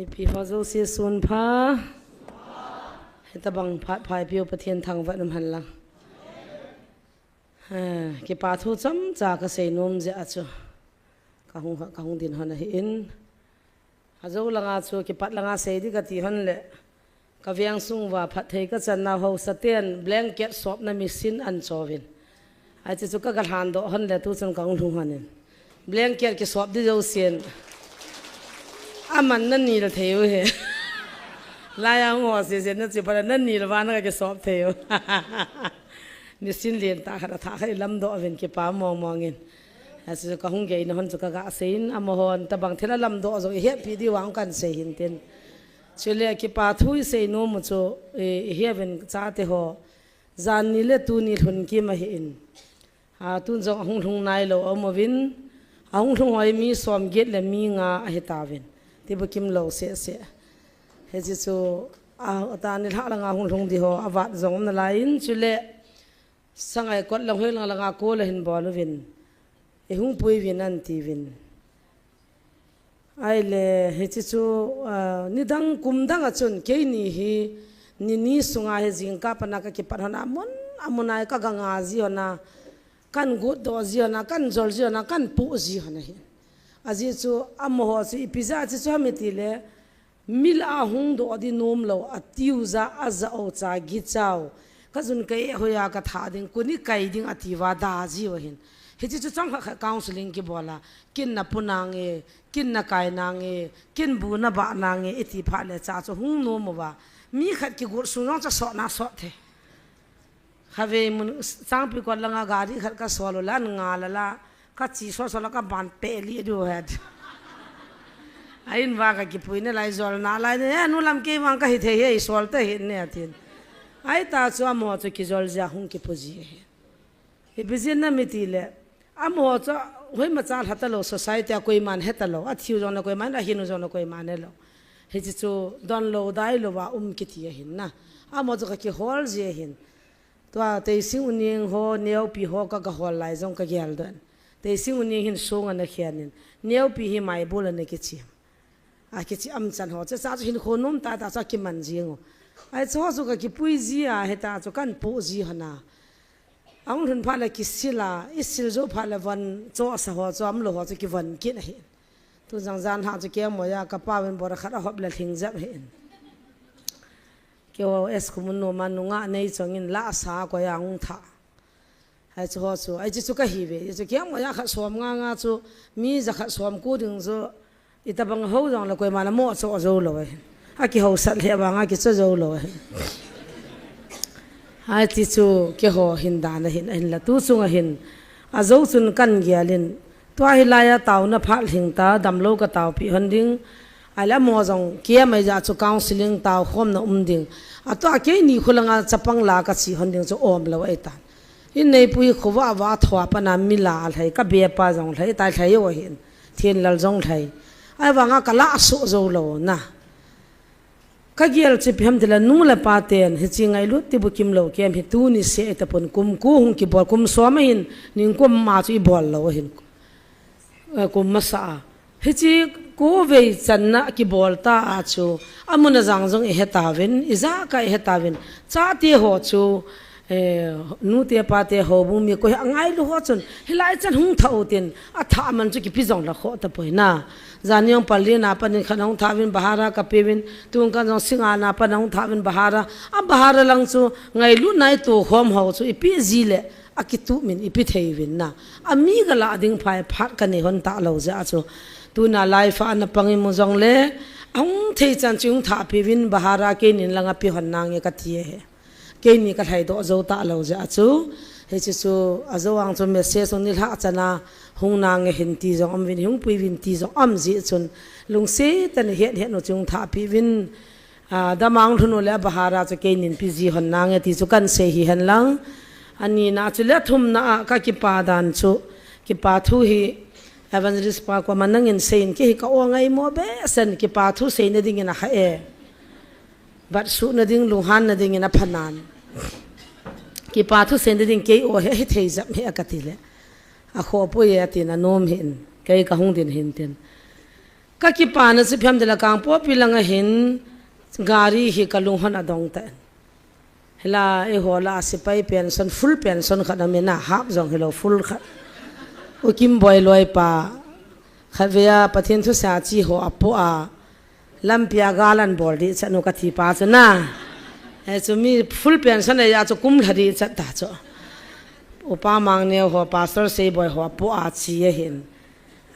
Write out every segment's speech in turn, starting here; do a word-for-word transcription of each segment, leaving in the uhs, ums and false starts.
Mipi ho jouse sun pha. Hitabang phat phaipiu Pathen thangvah in um hen lang. Ha, kipa thu chomcha kasei nom jeh a chu kahung, kahung ding hon ahin. Ajo langa chu kipat langa sei ding kati hon le, kaveng sung uva phatthei kachan nau haosa ten blanket sopna machine ahin cho uvin. Hiche chu kaga lhan doh hon le tuchun kahung lhung hon in. Blanket kisop ding jousen. Aman nanil thei u hi. Laiya hung ho sese nache phat a nanil uva nakisop thei u. Machine lentah khat athah khat ilam doh uvin kipa mong mong in. Hiche chu kahung gei na hon chu kaga sei in, amahon tabang thil alam doh jong ihetpi diu vang kahin sei hin tin. Chule kipa thu isei nom u chu, i, ihe uvin chate ho. Jan ni le tuni lhun kim ahin. A, tun jong ahung lhung nailou aum uvin. Ahung lhung ho hi mi som get le mi nga ahi tauvin. Tibukim lou sese. Hiche chu, a, atan nilhah langa hung lhung ding ho, avat jong um nalai in chule. Sangai kot lang hoi lang langa call ahin bol uvin. Ihung pui uvin ahin ti uvin. Ahile, hiche chu, ah, nidang kum dang a chun, keini hi, ni ni sunga hi jingkah pana kakipat hon a mun, amun a hi kaga nga ji hon a, kahin got doh ji hon a, kahin jol ji hon a, kahin poh ji hon ahi. Ajeh chu, amaho chu ipi jeh a hiche chu ham iti le, mi lah a hung doh ding nom lou, atiu ja, aja u cha, gicha u. Kajun ka-eh hoi a katha ding, kuni kai ding ati uva da ji u ahin. Hiche chu chomkhat khat counseling kibol a, kin napu nange, kin nakai nange, kin bu nabah nange, iti phat le cha chu hung nom uva. Mi khat kigot sung jong chu sot na sot thei. Khatvei mun, Changpikot langa gari khat kasol u le, ahin ngal a la, kache sot sot la kaban peh lih diu het. A in uva kakipui nalai jol nalai ne, eh, nu lam kei vang kahi thei hi, isol tahih in ne atin. Ahita chu amaho chu kijol jeh a hung kipu ji ahi. Ipi jeh ham iti le, amaho chu hoimacha lha talou, society a koiman he talou, athiu jong le koiman, ahin u jong le koiman helou. Hiche chu donlou dailou a um kiti ahin na. Amaho chu kakihol ji ahin. Tua Teising Uning ho, Neopi ho kaga hol lai jong kagel doh in. Teising Uning hin song ana khen in. Neopi hi Maibol ana kichim. Akichi am chan ho. Chuche chu hinkho nom tah tah chu akiman jing u. Ahi chu ho chu kakipui ji a, hita chu kahin poh ji hon a. Ahung lhun phat le kisil a, isil jou phat le von chohsa ho chu, umlou ho chu kivon kit ahi. Tun jong jan lhah chu kei moiya, kapa uvin bora khat ahop le lhing jep ahi. Keiho S Khumun nom a nungah nei chong in la sa koiya hung tha. Hiche ho chu, hiche chu kahi ve, hiche chu kei moiya khat som nga nga chu, mi jakhat som ko ding chu, Itabang ho jong le koiman amo cho jou lou ahi. Akihousat lheh vang akicho jou lou ahi. Hiti chu keiho hin dan ahin, ahinla tu chung ahin. Ajou chun kahin gel in. Tua hilai a taona phat lhing ta, damlou ka taopi hon ding. Ahile amo jong kei mai ja chu counseling tao khomna um ding. Atua keini khu langa chapang la kache hon ding chu umlou ahitan. In neipu hi khovah a va thoa pana mi la alhai, ka bepa jong lhai, tai lhai u ahin. Thenlal jong lhai. Ahivanga ka lah soh jou lou na. Ka gel chu ipi ham tile nu le pa ten, hiche ngailut ti bukim lou kem hi tuni seh tapon kum ko hung kibol, kum som ahin, nikum ma chu ibol lou ahin. Eh, kum masa a. Hiche kovei channa kibol ta a chu, amun ajang jong ihe tauvin, ijakai ihe tauvin. Chate ho chu, eh, nute pate houbung mi koi angailu ho chun, hilai chan hung tha utin, atha man chu kipi jong la kho tapoi na. Jan jong pali na panin khat hung tha uvin bahara kapeuvin, tun kan jong singa na pan hung tha uvin bahara, a bahara lang chu ngailu nai tu khom ho chu ipi ji le, akituh min ipi thei uvin na. Ami gala ding phai phat kanei hon talou jeh a chu. Tuna life a ana pang imu jong le, ahung thei chan chu hung tha peuvin bahara keinin langa pe hon nange kati ahi. Keini ka lhai doh jou talou jeh a chu. Hiche chu, ajou ang chu message hung nilhah chana hung nange hin ti jong um uvin, hung pui uvin ti jong um jeh chun. Lungset tah in het het u chu hung tha peuvin. A, damang lhun u le bahara chu keinin pe ji hon nange ti chu kan sei hi hen lang. Ani na chu le thumna a ka kipa dan chu. Kipa thu hi evangelist pa koma nangin seiyin kei hi ka o ngai mo behseh in kipa thu seina dingin akha e. Bat suhna ding, lunghanna dingin aphanan. Kipa thu seina ding kei o hi, hi thei jam hi akati le. Akhoh poi e atin anom hin. Kei kahung din hin tin. Ka kipana chu phiam dela Kangpokpi langa hin gari hi ka lung hon adong ta. Hila eiho la a sipai pension, full pension khat amin a, half jong hilou, full khat. U Kimboi loipa, khatvei a Pathen thusei a chi ho apoh a, lampi a gal an bol ding chat nu ka ti pa chu na. Hichu mi full pension a chu kum lha ding chat ta chu. Upa Mangneo ho, Pastor Seiboi ho apoh a chi ahin.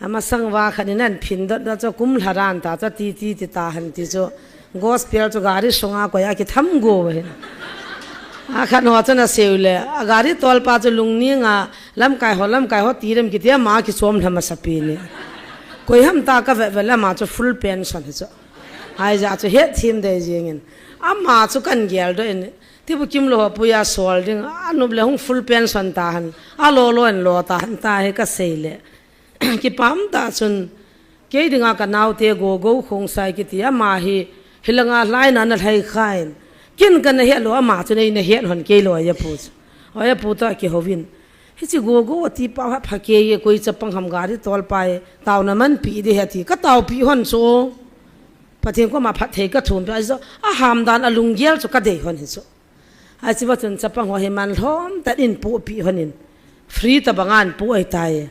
Amasang uva khat in an phin dot dot chu kum lha dan ta chu ti ti ti ta hen ti chu. Gospel chu gari sunga koi a kitham go ahin. A khat ho chu na seu le, a gari tolpa chu lungning a, lamkai ho, lamkai ho ti dem kiti ama kichom lha masa pi ni. Koi ham ta ka ve ve le ama chu full pension hi chu. Ahi ja chu het thim dei jing in. Ama chu kan gel doh in. Tibu Kimlou ho puia sol ding, a nup le hung full pension ta hen. A lo lo in lo ta hen ta hi ka sei le. Kipah um ta chun, kei dinga ka naote Gogo Khongsai kiti ama hi, hilanga lhaina na lhai khan. Kin kana het lou ama chun eina het hon kei lou a pu chu. Oi a pu ta kihouvin. Hichi Gogo ati pa ha pha kei e koi chapang ham gari tolpa e. Taona man pi ding ahi ti. Ka taopi hon chu. Pathen koma phatthei ka thum pi a chu. A ham dan a lunggel chu ka dei hon hi chu. Achi va chun chapang ho hi man lhom tah in pohpi hon in. Free tabang an poh ahi tai.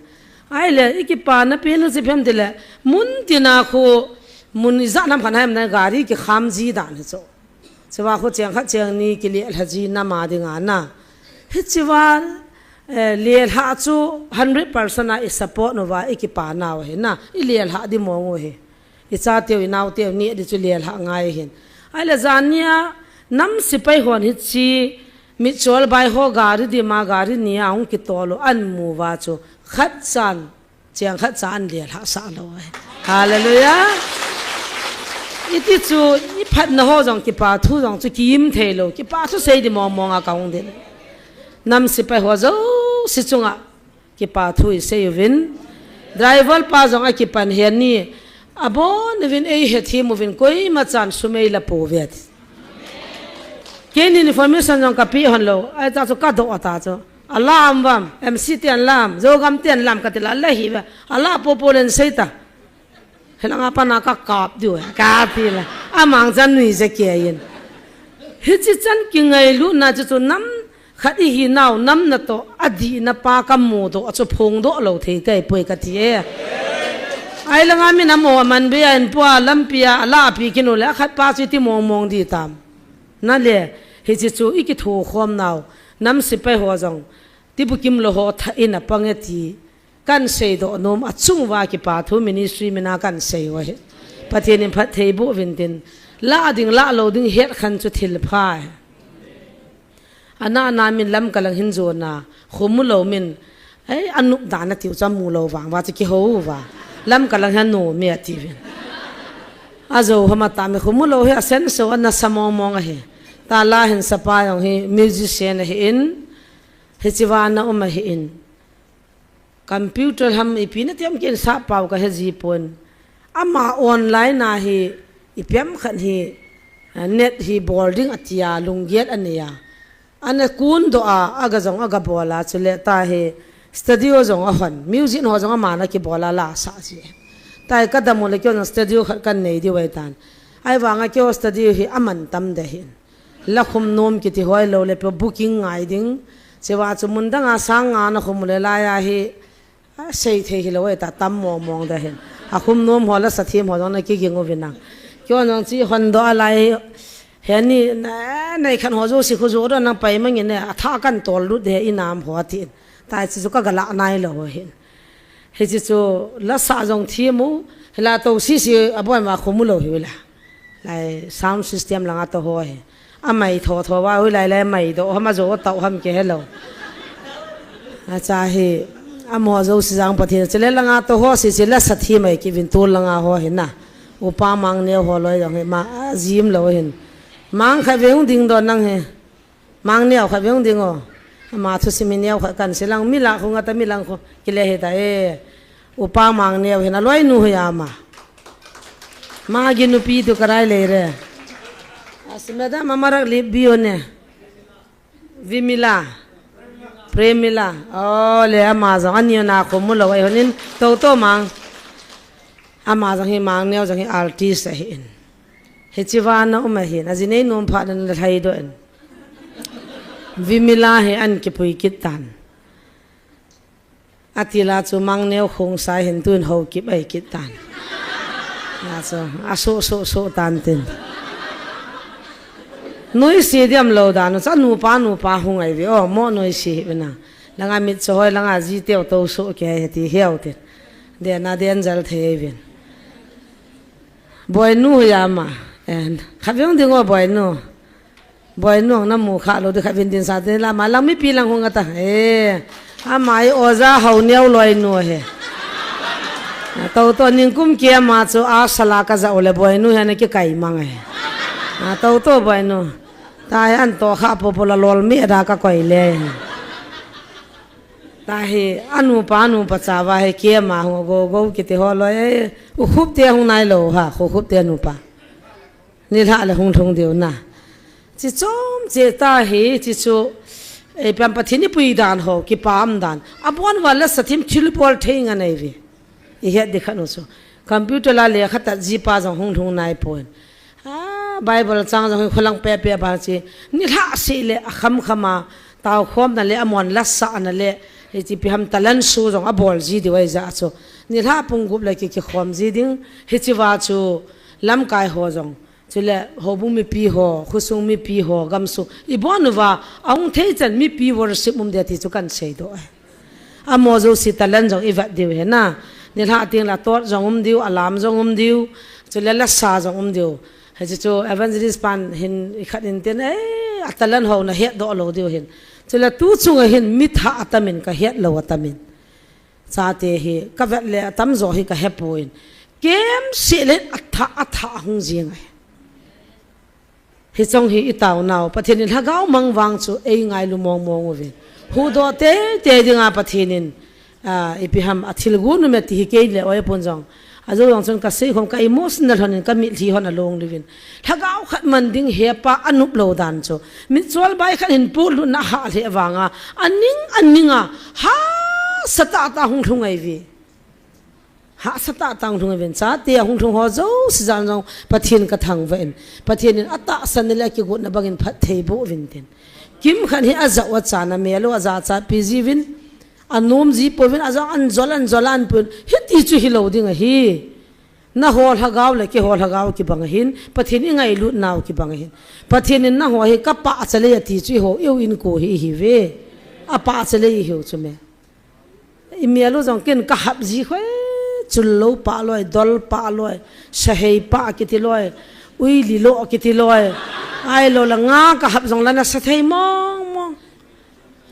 Ahile, i kipana pen u chu phiam dile. Mun tina khu, mun ijat nam khan ham na gari kikham ji dan hi chu. Chuva khu cheng khat cheng ni kile lha ji na ma dinga na. Hichi va, eh, le lha chu hundred percent a i support nu va i kipana u hi na. I le lha di mong u hi. I chateu, i naoteu, ni di chu le lha ngai hin. Ahile jan nia, nam sipai hon hichi, mitchol bai ho gari di ma gari nia hung kitol u an mu va chu, khat chan, cheng khat chan le lha sa lou ahi. Hallelujah. Iti chu, i phatna ho jong kipa thu jong chu kim thei lou, kipa thusei di mong mong a ka hung din. Nam sipai ho jouse chunga, kipa thu i sei uvin. Driver pa jong a kipan hen ni. Abon uvin ei hethem uvin koima chan sum ei la pou ve ati. Keini information jong ka pe hon lou. Ahi ta chu ka doh ta chu. A lam vam, M C te an lam, Zogam te an lam ka ti la la hi ve. A la popo len sei ta. Hilanga pana ka kap diu, ka ti la. Amang chan nui je ke in. Hichi chan kingailutna chu chu nam khat i hi nau nam natoh, adihna pa ka mu doh, a chu phong doh lou thei te poi ka ti e. Ahilanga mi nam o man be a in pua lampi a, a la pi kinu le, a khat pa chu ti mong mong di tam. Na le, hichi chu i kithu khom nau, nam sipai ho jong, Tibu Kimlou ho tha in a pang e ti. Kan seidoh nom a chung uva kipa thu ministry mina kan sei u ahi. Pathen in phatthei boh uvin tin. La ding la lou ding het khan chu thil pha ahi. Ana ana min Lamka lang hin jona, khomu lou min. Ei, a nup dan a tiu chu a mu lou vang uva chu kihou uva. Lamka lang hin nom e ati uvin. A jou hama ta mi khomu lou hi a senso ana sa mong mong ahi. Ta la hin sapa jong hi musician ahi in. Hichi va na um ahi in. Computer ham ipi na tiam kin sa pau ka he ji pon. Ama online a hi ipiam khat hi, ah, net hi bol ding atia lunggel anei a. Ana kun doh a, aga jong aga bol a, chule ta hi studio jong ahon. Music ho jong ama na kibol a la sa ji. Tai ka dam u le kei jong studio khat kan nei diu ahi tan. Ahivanga kei studio hi aman tam de hin. La khum nom kiti hoi lou le pe booking ngai ding. Cheva chu mun dang a sang nga na khum le lai a hi, a sei thei hi lou e ta tam mong mong de hin. A khum nom ho la sa thim ho jong na kiging u vinang. Kei jong chi hon doh a lai hi. He ni na, nei khan ho jo si khu jo do nang pai mang in ne, a tha kan tol lut de i nam ho tin. Tai chi chu ka ga la nai lou hin. Hichi chu la sa jong thim u, hila to sisi a boi ma khomu lou hi la. Lai sound system langa to ho hi. A mai tho tho va hui lai lai mai do hama jo tau ham ke hello. A cha hi, a mo jo si jang Pathen chule langa to ho sisi la sa thim mai ki vin tu langa ho hi na. Upa Mangneo ho loi jong hi ma, a jim lou hin. Mang kha veng ding do nang hi. Mangneo kha veng ding o. Ama thusim hi neo kha kan sei lang mi la khu nga ta mi lang khu. Kile hi ta e. Upa Mangneo hi na loi nu hi ama. Magi nupi tu karai le re. Asi madam ama rak lip bi o ne. Vimila. Premila. O le ama jong ani na khomu lou ai honin. To to mang. Ama jong hi Mangneo jong hi artist ahin. Hiche vana um ahin. Ajinei nom phat nan le lhaidoh in. Vimila hi an kipui kit tan. Atila chu Mangneo Khongsai hin tun Haokip ahi kit tan. Aso, aso, so, so tan tin. Noise diam lou dan, cha nupa, nupa hung ahi ve, o, mo noise hi ve na. Langa mitcho hoi, langa ji teo to so ke ahi ti hiau tin. Dena den jal thei vin. Boinu ya ma. En, khaviong ding o boinu. Boinu ang namu kha lou di khavin din sa tin la ma lang mipi lang hung ata. E, amai oja hau neo loi nu he. Tou to ningkum kia ma chu a sala ka ja ole boinu he na ki kai mang he. A tou to boinu. Ta he an to kha po po la lol mi da ka koi le. Ta hi anu pa anu pa cha va he kia ma hung go go kiti ho loi. U khup te hung nai lou ha, khu khup te anu pa. Nilhah le hung lhung diu na. Chi chom che ta hi, chi chu, eh, pian Pathen i pui dan ho, kipam dan. Abon va la sathim thil bol thei nga nei vi. I het di khat u chu. Computer la le khat ta ji pa jong hung lhung nai pon. Ah, Bible chang jong hi kholang pe pe ba chi. Nilhah si le a kham khama, tau khom na le amon la sa na le. Hi chi pi ham talent su jong abol ji diu ai ja chu. Nilhah pung gup le ki ki khom ji ding. Hi chi va chu lamkai ho jong. Chule, houbung mipi ho, khosung mipi ho, gamsung. I bon uva, ahung thei chan mipi worship um dia ti chu kan seidoh e. Amo jouse talent jong i vet diu he na. Nilhah teng la tot jong um diu, alam jong um diu. Chule lasa jong um diu. Hiche chu evangelist pan hin i khat in tin, eh, a talent ho na hetdoh lou diu hin. Chule tu chunga hin mi thah atamin ka het lou atamin. Chate hi, ka vet le atam jo hi ka hepon. Kem si le atha, atha hung jing ai. Hi chong hi i tau nau. Pathen in lhagao mang vang chu ei ngailu mong mong uvin. Hudoh te, te dinga Pathen in, ah, ipi ham a thil gu nu me ti hi kei le oi pon jong. Ajo jong chun ka sei khom ka emotional hon in ka mitlhi hon along livin. Lhagao khat man ding hepa anup lou dan chu. Mitchol bai khat hin put lut na ha le vanga. Aning, aning a. Ha, sa ta ta hung lhung ai vi. Ha sa ta ta hung lhung ai vin. Chate a hung lhung ho jouse jan jong Pathen ka thangvah in. Pathen in atahsan le kigotna bangin phatthei boh uvin tin. Kim khat hi ajao a chana melo aja cha pi ji vin. Anom ji po vin ajong an jol an jol an pun. Hiti chu hilou ding ahi. Na ho lhagao le kei ho lhagao kibang ahin, Pathen i ngailut nau kibang ahin. Pathen in na ho hi ka pah chalei ati chu i ho, i u in ko hi i hi ve. A pah chalei i hiu chu me. I mel u jong ken ka hap ji khoi, chul lou pah loi, dol pah loi, sahei pah kiti loi, ui li lo kiti loi. Ai lo la nga ka hap jong la na sa thei mong mong.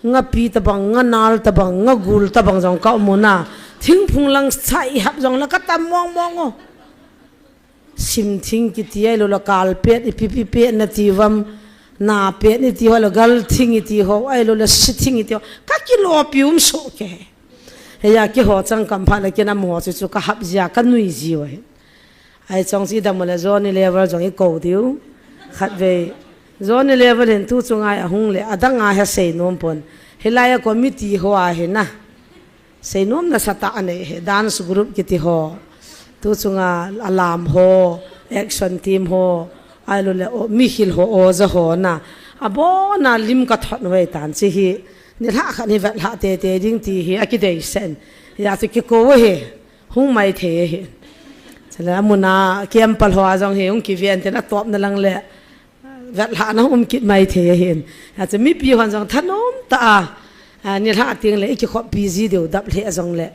Nga pi tabang, nga nal tabang, nga gul tabang jong ka um u na. Thingphung lang sa i hap jong la ka tam mong mong u. Sim thing kiti ai lo la kal pet, ipi pi pet na ti vam. Na pet ni ti ho la gal thing i ti ho, ai lo la si thing i ti ho. Ka kilo pi um so ke. Heya ki ho chang kam pha la ki na mo chu chu ka hap jia, ka nui ji u ahi. Ai chong chi dam le Johnny Level jong i ko diu. Khat vei. Johnny Level hin tu chunga ahung le, adang a he sei nom pon. Hilai a committee ho ahi na. Sei nom na sa ta anei he, dance group kiti ho. Tu chunga alam ho, action team ho. Ai lo le, o, mi hil ho, o, ja ho na. Abona lim ka thot vei tan chi hi. Ni lha khat ni vet lha te te ding ti hi, a ki dei sen. Ya chu ki ko he. Hung mai thei ahi. Chule amun a kiam pal ho a jong hi hung kiven tin a top na lang le. Vet lha na um kit mai thei ahi. Achu mipi hon jong thanom ta a. A, ni lha ting le i kikhop pi ji deu dap le a jong le.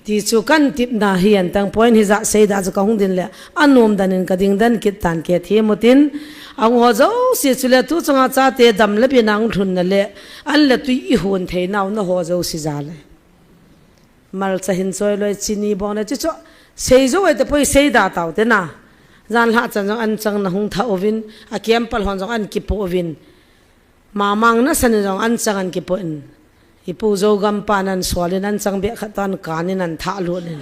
Ti chu kan tip na hi an tang point hi ja sei da chu ka hung din le. A nom dan in ka ding dan kit tan ke thi mu tin. Ang ho jo si chule tu chunga chate dam le pi nang thun na le. An le tui i hun thei nau na ho jo si ja le. Malcha hin choi loi chini bong le chi cho. Sei jo ai te poi sei da tau te na. Jan lha chan jong an chang na hung tha uvin, a kiam pal hon jong an kipo uvin. Ma mang na san jong an chang an kipo in. I pu jo gam pa nan sual in an chang be khat tan kan in an tha lut in.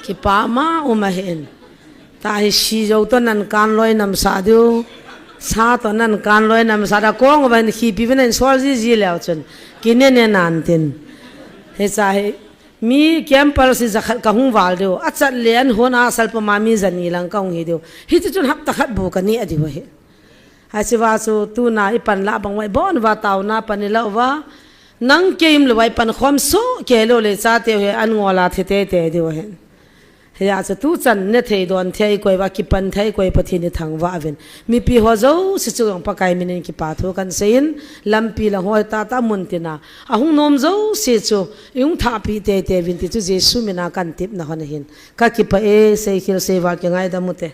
Kipa ma um ahi in. Ta hi si jo to nan kan loi nam sa diu. Sa to nan kan loi nam sa da kong ba hin khi pi vin an sual ji ji leo chun. Ki ne ne nan tin. He sa he. Mi camper si jakhat kahung val diu. Achat le an hon a salpa ma mi jani lang kahung hi diu. Hiti chun hapta khat bu kaneh diu ahi. Hiche va chu tuna ipan lah bang uva ibon uva taona pan ilou uva. Nang kei umlou uva ipan khom soh kei lou le chate u hi an ngol a thi teitei diu ahi. Hia chu tuchan ne thei don thei koi uva kipan thei koi Pathen ithangvah uvin. Mipi ho jouse chu jong Pakai minin kipa thu kahin seiyin lampi lang ho tahtah mun tina. Ahung nom jouse chu ihung thahpi teitei uvin ti chu Jesu mina kahin tepna hon ahin. Kakipah e, seikhel seival kingaidam ute.